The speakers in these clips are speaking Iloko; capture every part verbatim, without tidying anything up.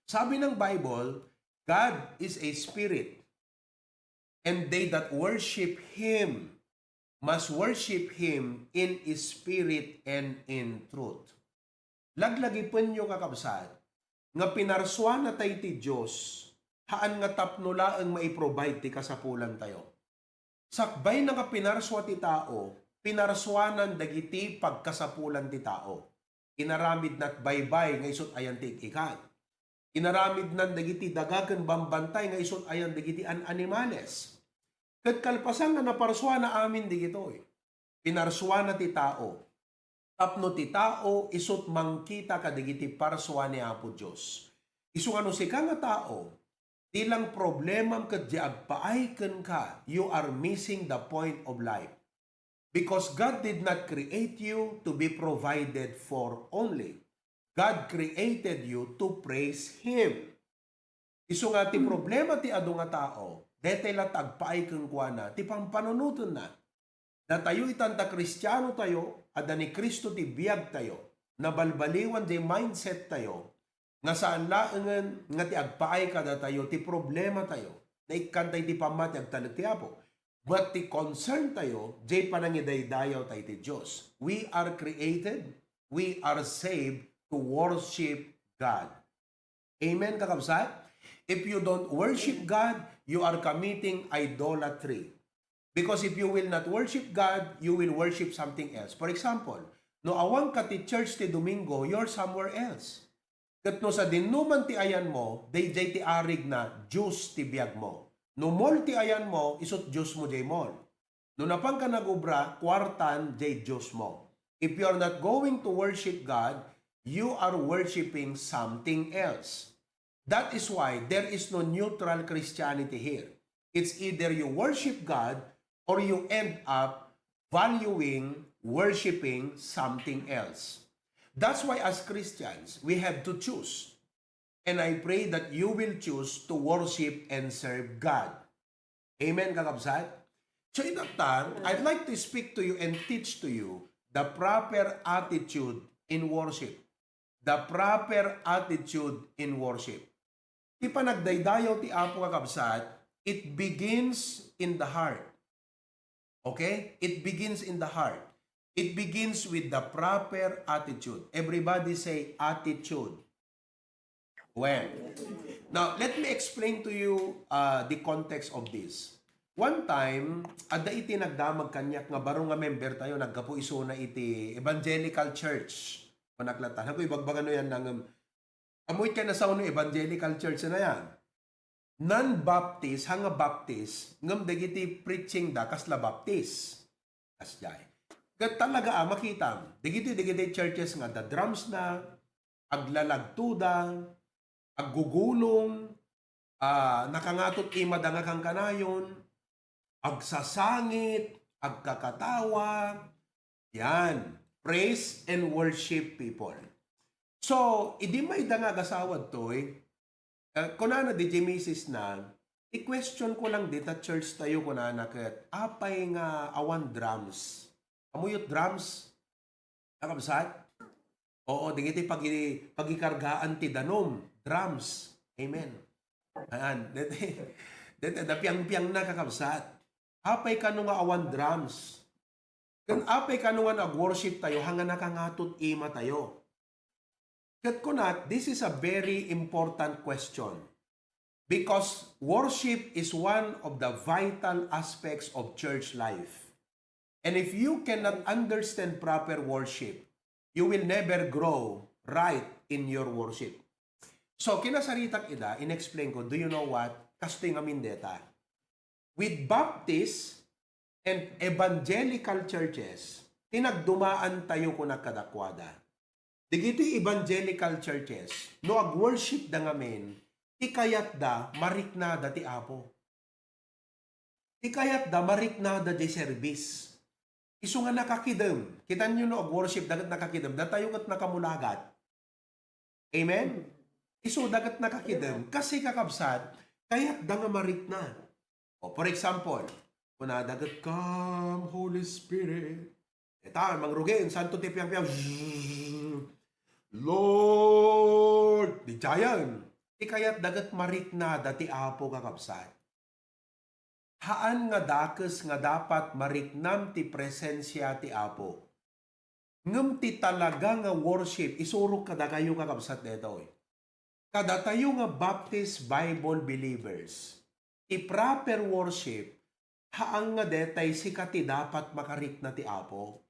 Sabi ng Bible, "God is a spirit, and they that worship Him must worship Him in spirit and in truth." Laglagipenyo, kakabsat, nga pinarsuana tay ti Dios, haan nga tapno laeng maiprovide ti kasapulantayo. Sakbay na nga pinarsua ti tao, pinarsuanan dagiti pagkasapulan ti tao. Inaramidna ti baybay nga isut' ayan ti ik-ikan. Inaramidnan dagiti daga ken bambantay nga isut' ayan dagiti an-animales. Ket kalpasan nga naparsuana amin digitoy, pinarsuana ti tao. Tapno ti tao isut' mangkita kadagiti parsua ni Apo Dios. Isu nga no sika nga tao, di lang problemam ket di agpaay kenka, you are missing the point of life. Because God did not create you to be provided for only. God created you to praise Him. Isu nga ti problema ti adu nga tao, detay la ti agpaay kenkuana ti pampanunotenna. Datayo itan ta Kristiano tayo, adda ni Cristo ti biag tayo, nabalbaliwan ti mindset tayo, nga saan laengen nga ti agpaay kadatayo ti problema tayo, naikkanta iti pammati agtalek ti Apo. But ti concern tayo, jay panangidaydayaw tayo ti Dios. We are created, we are saved to worship God. Amen, kakabsat? If you don't worship God, you are committing idolatry. Because if you will not worship God, you will worship something else. For example, no awan ka ti church ti Domingo, you're somewhere else. Ket no sadinoman ti ayanmo, daydiay ti arigna, Dios ti biagmo. No mall ti ayanmo, isut' Diosmo jay mall. No napanka nagubra, kuartan jay Diosmo. If you are not going to worship God, you are worshiping something else. That is why there is no neutral Christianity here. It's either you worship God or you end up valuing, worshiping something else. That's why as Christians, we have to choose. And I pray that you will choose to worship and serve God. Amen, kakabsat? So in that time, I'd like to speak to you and teach to you the proper attitude in worship. The proper attitude in worship. Ti panagdaydayaw ti Apo, kakabsat, it begins in the heart. Okay? It begins in the heart. It begins with the proper attitude. Everybody say, "Attitude." Well, now, let me explain to you, uh, the context of this. One time, adda iti nagdamag kaniak nga baro nga member tayo, naggapu isuna iti Evangelical Church. Panaglataan. Ako, ibagbagano yan nang, um, amoy ka na sa uno Evangelical Church na yan. Non-Baptist, hanga Baptist, ngem dagiti preaching da, kasla Baptist. Kasjay. Ket talaga, ah, makitam, dagiti, dagiti churches nga adda drums na, aglalagtoda, aggugulong, ah, nakangatot imada nga kankanayon, agsasangit, agkakatawa, yan. Praise and worship people. So, idi mayda nga agasawa ditoy, eh, kunana di misis na, "I-question ko lang dita church tayo," kunana, "ket apay nga awan drums?" Amuyo ti drums? Kakabsat? Oo, dagiti pagi-, pagikargaan ti danum, drums. Amen. Ayan. Dete, dete, napiangpiang na, kakabsat. Apay kano nga awan drums? Ken apay kano nga nag-worship tayo, hanga nakangatot ima tayo? Ket kunat, this is a very important question. Because worship is one of the vital aspects of church life. And if you cannot understand proper worship, you will never grow right in your worship. So, kinasaritak ida, in-explain ko, do you know what? Kastoy ngamin deta. With Baptist and evangelical churches, tinagdumaan tayo kunak kadakuada. Dagiti evangelical churches, no ag-worshipda ngamin, ti kayatda, mariknada ti Apo. Ti kayatda, mariknada jay service. Isu nga nakakidem. Kitanyo no ag-worship, daket nakakidem. Datayo ket nakamulagat. Amen? Isu daket nakakidem. Kasi kakabsat, kayatda nga marikna. O, for example, kunada ket, "Come, Holy Spirit." Eta, mangrugin, santo ti piang-piang. Zzz. Lord, di giant. Ti kayatda ket mariknada ti Apo, kakabsat. Haan nga dakes nga dapat mariknam ti presensia ti Apo. Ngem ti talaga nga worship, isurok kadakayo, kakabsat, detoy. Kadatayo nga Baptist Bible believers, ti proper worship, haan nga detay sika ti dapat makarikna ti Apo.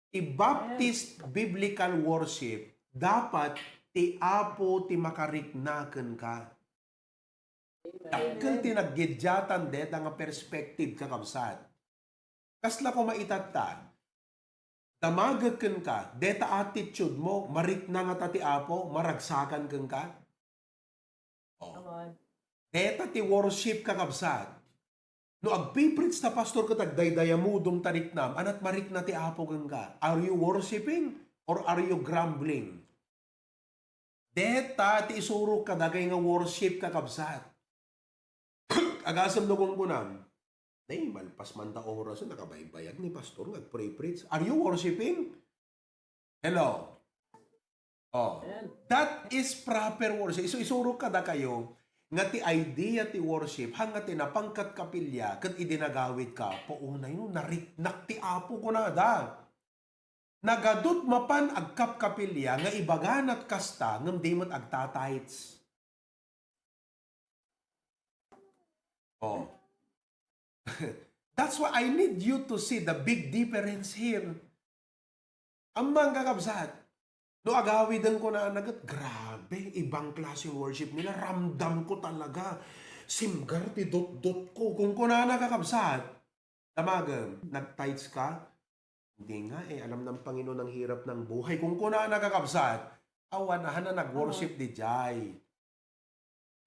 Ti Baptist biblical worship, dapat ti Apo ti makarikna kenka. Dakkel ti naggiddiatan deta nga perspective, kakabsat. Kasla koma itatta, damagek kenka, deta attitude mo, marikna ngata ti Apo, maragsakan kenka? Oh. Come on. Deta ti worship, kakabsat. No agpipreach ta, pastor, ket agdaydayamudom ta riknam, ania ti marikna ti Apo kenka? Are you worshiping or are you grumbling? Deta ti isurok kadakay nga worship, kakabsat. Agasem no kunkunam, "Day, malpas man ta oras, nakabaybayag ni pastor nga agpre-preach." Are you worshiping? Hello? Oh, that is proper worship. Isu-, isurok kadakayo nga ti idea ti worship, haan nga ti napangkat kapilya, ket idi nagawid ka, "Puonay no, nariknak ti Apo," kunada. Nagadut mapan agkapkapilya nga ibaganat kasta ngem di met agtatights. Oh. That's why I need you to see the big difference here. Ammom, kakabsat, no agawiden ko na nagat, "Grabe, ibang klase worship nila. Ramdam ko talaga. Simgar ti dotdot ko." Kunkunana, kakabsat. Damagem, nag-tithes ka? "Hindi nga eh, alam ng Panginoon ang hirap ng buhay." Kunkunana, kakabsat, awan, haan nga nag-worship diay.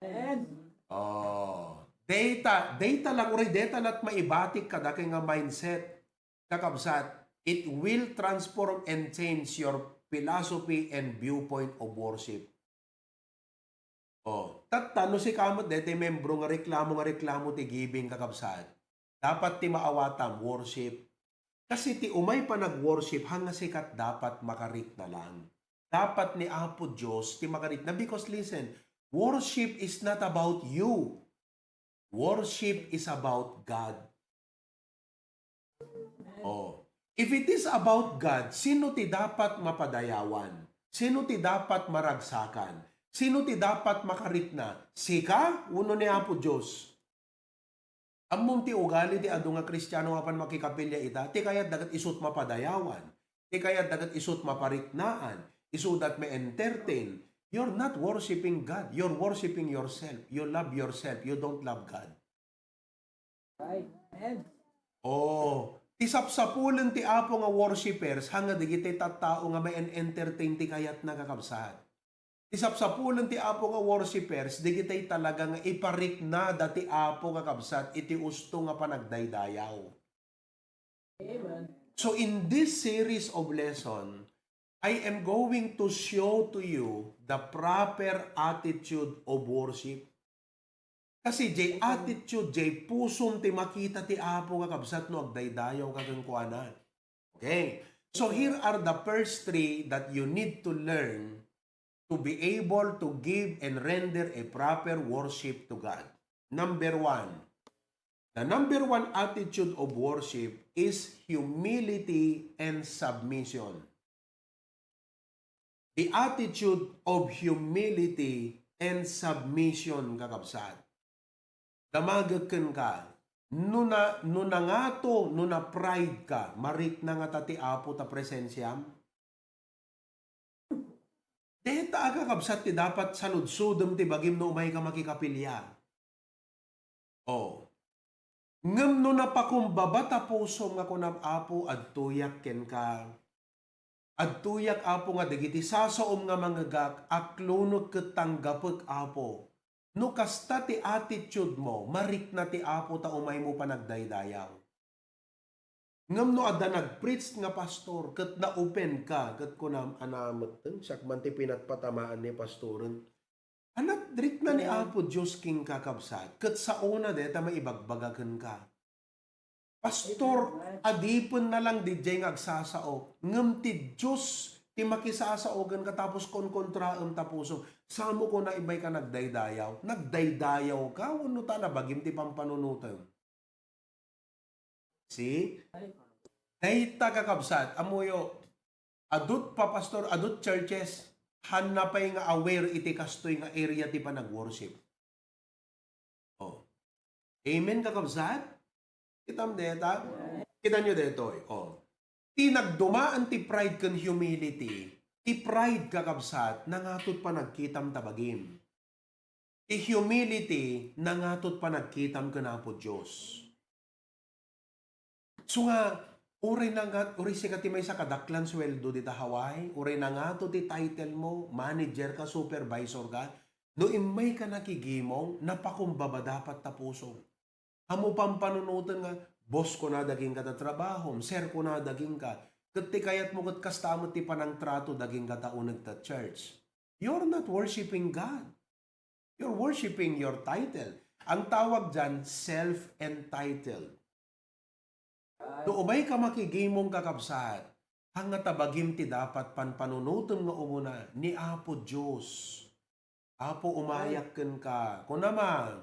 Amen. Oh, deta, deta lang, uray deta la't maibatik kadakay nga mindset, kakabsat, it will transform and change your philosophy and viewpoint of worship. Oh, tatta, no sika met deta membro nga reklamo, nga reklamo ti giving, kakabsat, dapat ti maawatam, worship. Kasi ti umay panag-worship, haan nga sika ti dapat makarikna lang. Dapat ni Apo Dios ti makarikna. Because listen, worship is not about you. Worship is about God. Oh. If it is about God, sino ti dapat mapadayawan? Sino ti dapat maragsakan? Sino ti dapat makarikna? Sika wenno ni Apo Dios? Ammom ti ugali ti adu nga Kristiano nga apan makikapilya ita, ti kayatda ket isut mapadayawan, ti kayatda ket isut mapariknaan, isuda ti ma-entertain. You're not worshiping God. You're worshiping yourself. You love yourself. You don't love God. Right. Amen. Oh, ti sapsapulen ti Apo nga worshipers, haan nga dagiti tattao nga ma-entertain ti kayatna, kakabsat. Ti sapsapulen ti Apo nga worshipers, dagiti talaga nga ipariknada ti Apo, kakabsat, iti usto nga panagdaydayaw. Amen. So in this series of lesson, I am going to show to you the proper attitude of worship. Kasi jay attitude, jay pusom ti makita ti Apo, kakabsat, no agdaydayaw ka kenkuana. Okay. So here are the first three that you need to learn to be able to give and render a proper worship to God. Number one, the number one attitude of worship is humility and submission. The attitude of humility and submission, kakabsat. Damagek kenka, no na, no nangato, no na-pride ka, marikna ngata ti Apo ta presensiam? Deta a, kakabsat, ti dapat saludsodem ti bagim no umay ka makikapilya. Oh. Ngem no napakumbaba ta pusom nga kunam, "Apo, adtoyak kenka. Adtoyak, Apo, nga dagiti sasaom nga mangegak, aklonek ket tanggapek, Apo." No kasta ti attitude mo, marikna ti Apo ta umaymo panagdaydayaw. Ngem no adda nag-preach nga pastor ket na-offend ka ket kunam, "Ania metten, siak man ti pinatpatamaan ni pastoren." Ania ti rikna ni Apo Dios kenka, kabsat, ket saona dayta maibagbaga kenka. Pastor, adipenna lang diay nga agsasaok, ngem ti Dios ti makisasaoken ka tapos konkontraem ta puso. Samo ko na immay ka nagdaydayaw. Nagdaydayaw ka wenno ta nabagim ti pampanunotem? See? Dayta, kakabsat, ammoyo, adut pa, pastor, adut churches, hanna pay nga aware iti kastoy nga area ti panag-worship. Oh. Amen, kakabsat? Kitam deta? Kita nyo detoy. Oh. Ti nagdumaan ti pride ken humility, ti pride, kakabsat, nangatot panagkitam ta bagim. Ti humility, nangatot panagkitam ken Apo Dios. So nga, uray nangat, uray sika ti maysa kadaklan sueldo dita Hawaii, uray nangato ti title mo, manager ka, supervisor ka, no immay ka nakigimong, napakumbaba dapat ta pusom. Amo pampanunoten nga, boss ko na dagingka ta trabahom, sir ko na dagingka, ket ti kayatmo ket kasta met ti panangtrato dagingka ta uneg ta church. You're not worshiping God. You're worshiping your title. Ang tawag dyan, self-entitled. No umay ka makigimong, kakabsat, hanga ta bagim ti dapat panpanunotem nga umuna ni Apo Dios. Apo, umayak kenka. Kunama,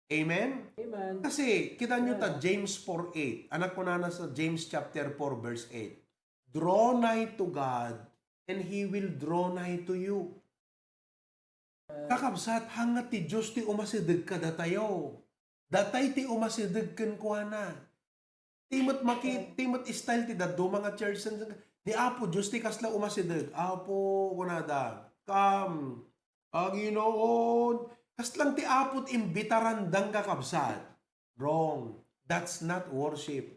amen? Amen. Kasi, kita nyo ta, James four eight. Anak kunana sa James chapter four verse eight. Draw nigh to God, and He will draw nigh to you. Kakabsat, hanga ti Dios ti umasideg kadatayo. Datay ti umasideg kenkuana. Ti met maki-, ti met style ti dadduma nga church, ni Apo Dios ti kasla umasideg. Apo, kunada, "Come, Panginoon." Kaslang ti Apo ti imbitarandang, kakabsat. Wrong. That's not worship.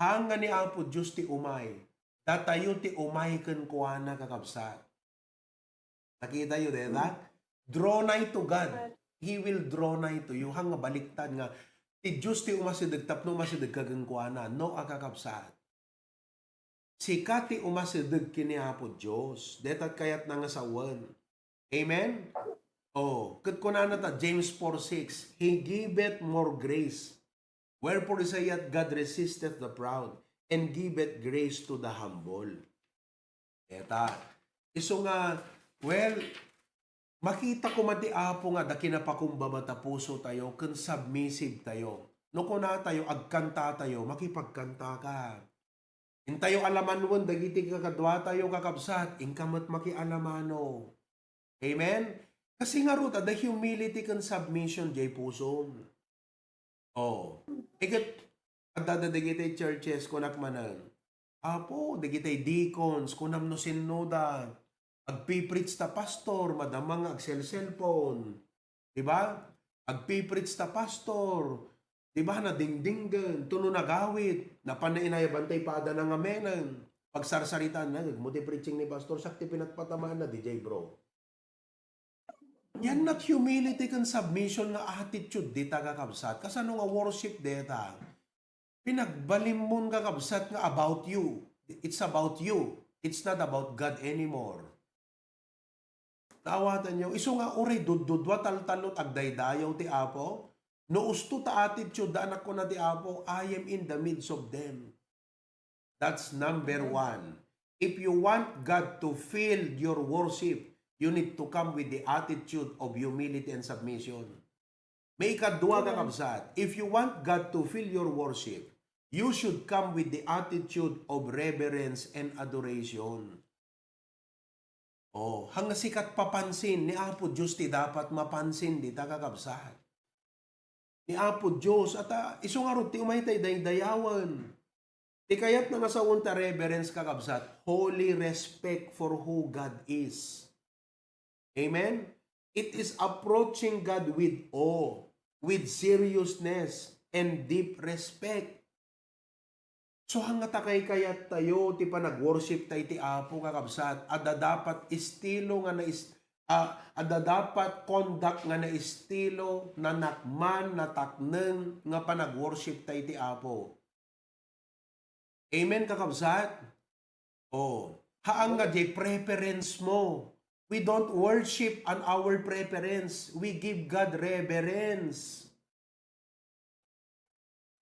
Hanga ni Apo Dios ti umay. Datayo ti umay kenkuana, kakabsat. Nakita yo deta? Draw nigh to God. He will draw nigh to you. Hanga baliktad nga, ti Dios ti umasideg tapno umasideg ka kenkuana. No, a, kakabsat. Sika ti umasideg ken ni Apo Dios. Deta kayatna nga sawen. Amen? Oh, ket kunana ta James four six, "He giveth more grace. Wherefore saith, God resisteth the proud, and giveth grace to the humble." Eta, isu nga, well, makita koma ti Apo nga adda kinapakumbaba ta puso tayo, ken submissive tayo. No kuna tayo, agkanta tayo, makipagkanta ka. Intayo alamanwen dagiti kakaduatayo, kakabsat, inka met makialamano. Amen? Kasi ngarud, adda humility ken submission jay pusom. Oh. Iket, adda dagiti churches, kunak manen, "Apo, dagiti deacons, kunam no sinnoda. Agpipreach ta, pastor, madama nga agselselpon." Di ba? Agpipreach ta, pastor. Di ba, nadingdinggen. Tuno nagawit. Napan na inayaban tay pada na nga menen. Pagsarsaritaan na, "Mo ti preaching ni pastor, sak ti pinatpatamaanna, di jay, bro." Yan not humility ken submission nga attitude dita, kakabsat. Kasano nga worship deta? Pinagbalimmon, kakabsat, nga about you. It's about you. It's not about God anymore. Naawatan nyo? Isu nga uray duddudua taltallo, agdaydayaw ti Apo. No usto ta attitude, da anak ko na ti Apo, "I am in the midst of them." That's number one. If you want God to fill your worship, you need to come with the attitude of humility and submission. May ikadua, kakabsat, if you want God to fill your worship, you should come with the attitude of reverence and adoration. Oh, hanga sikat papansin ni Apo Dios ti dapat mapansin dita, kakabsat. Ni Apo Dios, at, ah, isu ngarud ti umay tay daydayawen. Ti kayatna nga sawen ta reverence, kakabsat, holy respect for who God is. Amen? It is approaching God with awe, with seriousness, and deep respect. So, hangata kaykayat tayo ti panag-worship tayo ti Apo, kakabsat, adda dapat estilo nga nais-, ah, adda dapat conduct nga naestilo, nanakman, natakneng nga panag-worship tayo ti Apo. Amen, kakabsat? Oh, haan nga di preference mo. We don't worship on our preference. We give God reverence.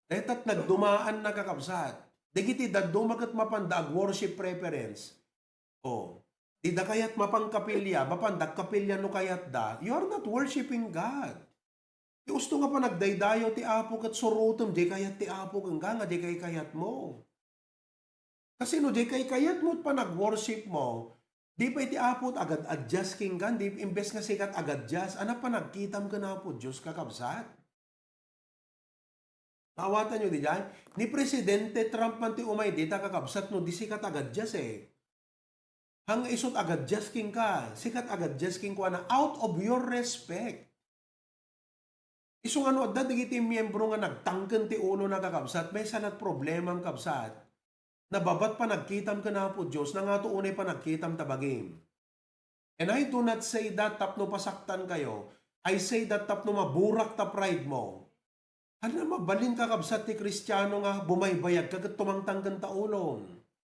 Daytat nagdumaan na, kakabsat. Dagiti dadduma ket mapanda ag-worship preference. Oh. Dida kayat mapan kapilya, mapan dagkapilya no kayatda, you are not worshiping God. Ti usto nga panagdaydayaw ti Apo ket surotem, di kayat ti Apo, kenka nga di kayat mo. Kasi no di kayat mo panag-worship mo, di pay ti Apo agad-adjust kenka, di, imbes nga sika ti agadjust, ana panagkitam ken Apo Dios, kakabsat? Maawatanyo diay? Ni Presidente Trump man ti umay dita, kakabsat, no di sika ti agadjust eh. Hang isut agadjust kenka, sika ti agadjust kenkuana out of your respect. Isu nga no adda dagiti miyembro nga nagtangken ti ulona, kakabsat, maysa lat problemam, kabsat. Nababat panagkitam ken Apo Dios, nangato unay panagkitam ta bagim. And I do not say that tapno pasaktan kayo. I say that tapno maburak ta pride mo. Ania mabalin, kakabsat, ti Kristiano nga bumaybayag ka ket tumangtang ken ta ulom?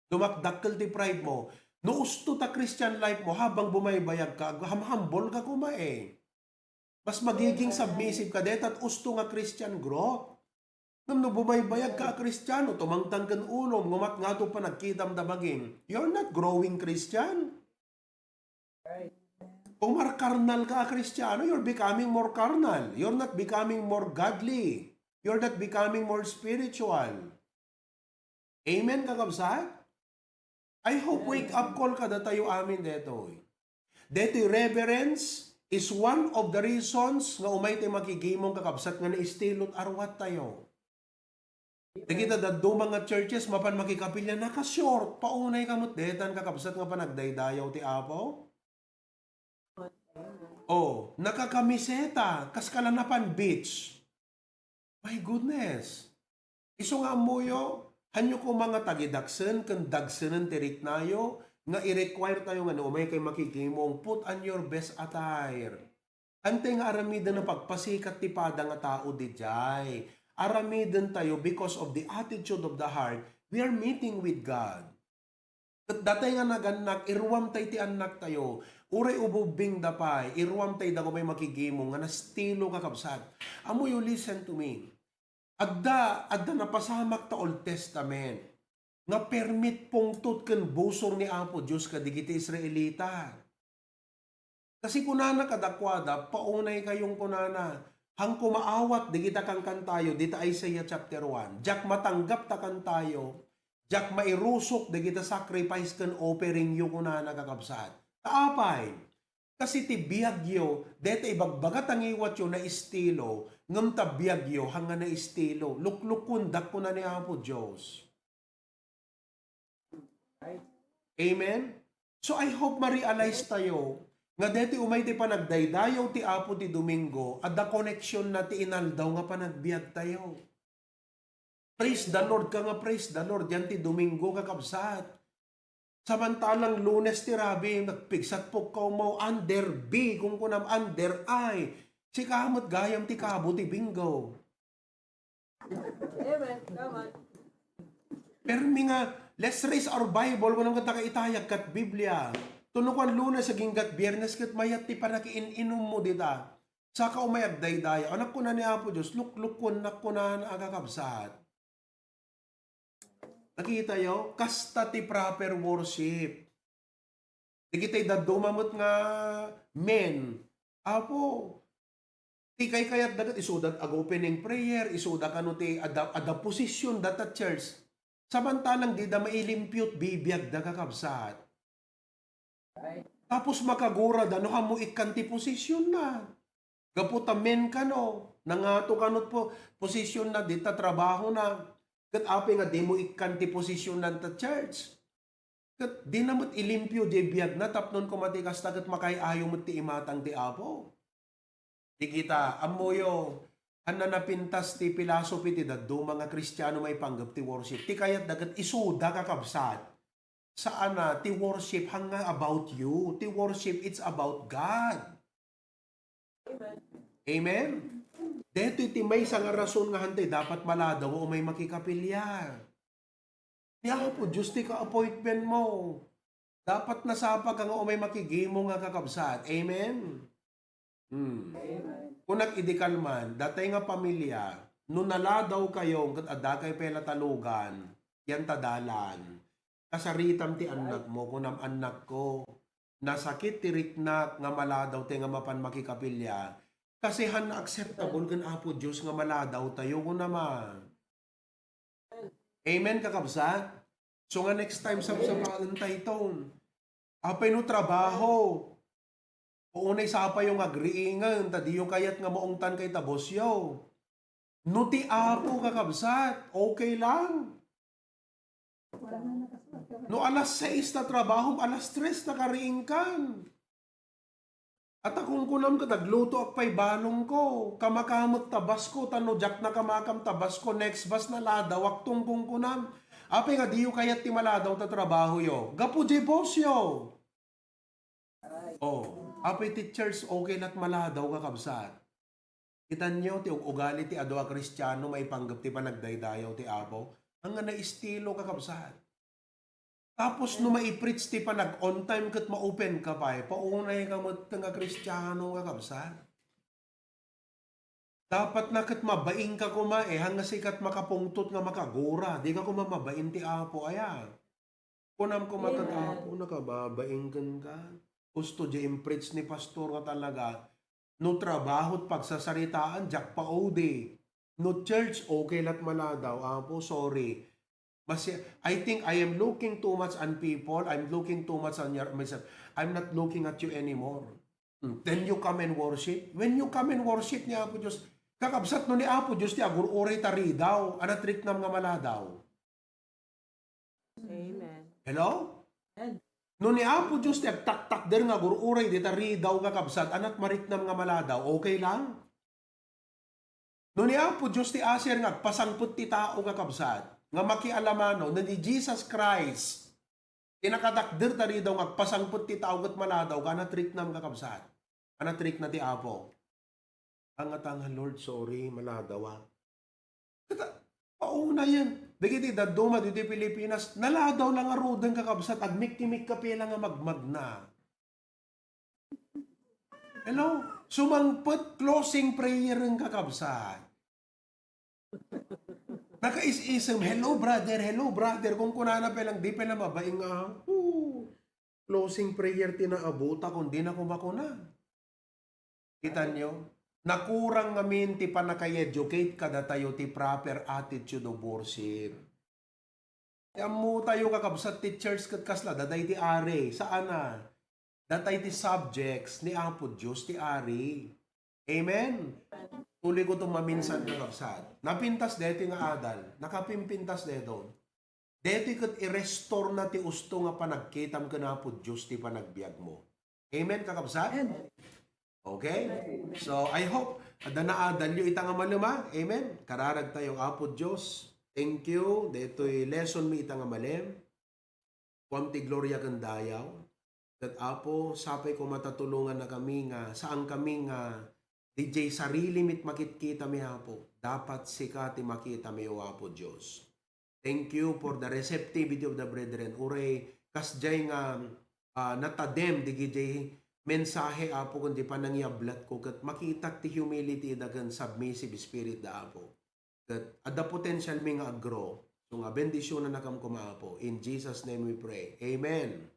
Dumakdakkel ti pride mo. No usto ta Christian life mo, habang bumaybayag ka, aghamhambol ka koma eh. Mas magiging submissive ka deta, usto nga Christian growth. Ngem no bumaybayag ka a Kristiano, tumangtang ken ulom, ngumat ngato panagkitam ta bagim, you're not growing Christian. Kung markarnal ka a Kristiano, you're becoming more carnal. You're not becoming more godly. You're not becoming more spiritual. Amen, kakabsat? I hope wake up call kadatayo amin detoy. Detoy reverence is one of the reasons nga umay tay makigimong, kakabsat, nga naestilot arwat tayo. Dagita dadduma nga churches, mapan makikapilya, naka-short. Paunay ka met detan, kakabsat, nga panagdaydayaw ti Apo. Oh, nakakamiseta, kas kala napan beach. My goodness. Isu nga ammoyo, hanyo koma nga tagidaksen ken dagsenen ti riknayo nga i-require tayo nga no umay kay makigimong, put on your best attire. Antay nga aramiden a pagpasikat ti pada nga tao didiay. Aramiden tayo because of the attitude of the heart, we are meeting with God. Ket datay nga nagannak, iruam tay ti annak tayo. Uray ububbing da pay, iruam tay da umay makigimong nga nastilo, kakabsat. Ammoyo, listen to me. Adda, adda napasamak ta Old Testament nga permit pungtot ken busor ni Apo Dios kadagiti Israelita. Kasi kunana kadakuada, paunay kayong kunana, hangko maawat dagita kankantayo dita Isaiah chapter one. Diak matanggap ta kantayo, diak mairusok dagita sacrifice ken offering yo, kunana, kakabsat. Ta apay? Kasi ti biagyo, deta ibagbaga ta ngiwatyo naistilo, ngem ta biagyo, hanga naistilo. Luklukuendak, kuna ni Apo Dios. Amen? So, I hope ma-realize tayo nga deti umay ti panagdaydayaw ti Apo ti Domingo, adda koneksyon na ti inaldaw nga panagbiag tayo. Praise the Lord ka nga praise the Lord, yan ti Domingo, kakabsat. Samantalang Lunes ti rabi, nagpigsat pukkaw mo, under B, kung kunam, under I. Sika met gayam ti kabo ti bingo. Amen. Come on. Permi nga, let's raise our Bible, kunam, kanta ka itayag kat Biblia. Tuno kuan Lunes, aginggat Biyernes, ket mayat ti panakiin-inum mo dita. Saka umay agdaydayaw. Anak, kuna ni Apo Dios, luklukuennak, kunana, a kakabsat. Nakitayo? Kasta ti proper worship. Dagitay dadduma met nga men, Apo, ti kaykayatda ket isuda ti ag-opening prayer, isuda kano ti adda, adda position da ta church. Samantalang dida mailimpio ti bibiagda, kakabsat. Tapos makagurada no hammo ikkan ti posisionna. Gapu ta men kano, nangato kano po, posisionna, dita trabahona. Ket apay nga dimo ikkan ti posisionna ta church? Ket dina met ilimpio diay biagna tapno no koma ti kasta ket makaay-ayo met ti imatang ti Apo. Ti kita, ammoyo, ania napintas ti philosophy ti dadduma nga Kristiano maipanggep ti worship. Ti kayatda ket isuda, kakabsat. Saana, ti worship, hanga about you. Ti worship, it's about God. Amen? Detoy ti maysa nga rason nga hantay dapat maladaw nga umay makikapilya. Ni Apo Dios ti ka-appointment mo. Dapat nasapa ka nga umay makigimong nga kakabsat. Amen? Hmm. Kunak idi kalman, datay nga pamilya, no naladaw kayo, ket adda kay pela talugan, yan ta dalan. Kasaritam ti annakmo, kunam, "Annakko, nasakit ti riknak nga maladaw tay nga mapan makikapilya." Kasi han acceptable ken Apo Dios nga maladaw tayo, kunam a. Amen, kakabsat? So nga next time, sabsabaen tayo ton. Apay no trabaho, o unay sapayo nga agriingen, ta diyo kayat nga maungtan kay ta bossyo. No ti Apo, kakabsat, okay lang. No alas sais ta trabahom, alas tres ta kariingkan. At a kunkunam ket aglutoak pay balongko, kamakamek ta basko, ta no diak nakamakam ta basko, next bus na ladawak ton kunkunam. Apay nga diyo kayat ti maladaw ta trabahoyo? Gapu diay bossyo. Oh, apay ti church, okay lat maladaw, kakabsat? Kitanyo ti ug-ugali ti adu a Kristiano maipanggep ti panagdaydayaw ti Apo? Ania nga naestilo, kakabsat? Tapos no mai-preach ti panag-on time ket ma-open ka pay, paunay ka met nga Kristiano, kakabsat. Dapat na ket mabain ka koma, eh, ania nga sika ti makapungtot nga makagura, di ka koma mabain ti Apo, aya. Kunam koma, Amen. Apo, nakababain kenka. Husto diay impreach ni pastor nga talaga, no trabaho ti pagsasaritaan, diak pa odi. No church, okay lat maladaw. Apo, sorry. Mas, I think I am looking too much on people. I'm looking too much on your, myself. I'm not looking at you anymore. Hmm, then you come and worship. When you come and worship ni Apo Dios, kakabsat, no ni Apo Dios ti agur-uray ta ridaw, ania ti riknam nga maladaw? Amen. Hello? Amen. No ni Apo Dios ti agtaktakder nga agur-uray dita ridaw, kakabsat, ania ti mariknam nga maladaw? Okay lang? No ni Apo Dios ti asiar nga agpasangpet ti tao, kakabsat, nga makialamano, no ni Jesus Christ ti nakatakder ta ridaw nga agpasangpet ti tao ket maladaw, ania ti riknam, kakabsat? Ania ti rikna ti Apo? Ania nga, Lord, sorry, maladaw a. Ket, paunayen, dagiti dadduma ditoy Pilipinas, naladaw la ngaruden, kakabsat, agmiktimikkape la nga magmagna. Hello? Sumangpet, closing prayer, kakabsat. Nakaisisem, "Hello, brother. Hello, brother." Kunkunana pay lang, di pay la mabain nga, "Oo, closing prayer ti naabutak, kundi na kumakuna." Kitanyo? Nakurang ngamin ti pannaka-educate kadatayo ti proper attitude of worship. Ti ammotayo, kakabsat, ti church ket kasla, datay ti ari. Saan a. Datay ti subjects ni Apo Dios ti ari. Amen? Tuloy ko itong maminsan, kakabsat. Napintas daytoy nga adal. Nakapimpintas daytoy. Daytoy ket i-restore na ti usto nga panagkitam ken Apo Dios ti panagbiagmo. Amen, kakabsat? Amen. Okay? So, I hope, adda naadalyo ita nga malem a. Amen? Kararag tayo, Apo Dios, thank you. Daytoy lesson mi ita nga malem. Kuam ti gloria ken dayaw. Ket, Apo, sapay koma ta tulongannakami nga saankami nga diay sarili mi ti makitkitami, Apo. Dapat sika ti makitami, O Apo Dios. Thank you for the receptivity of the brethren. Uray kasdiay nga, ah, natadem digidiay mensahe, Apo, ken di panangiyablatko, ket makitak ti humility da ken submissive spirit da, Apo. Ket adda potential mi nga ag-grow. So nga, bendisyonannakam koma, Apo. In Jesus' name we pray. Amen.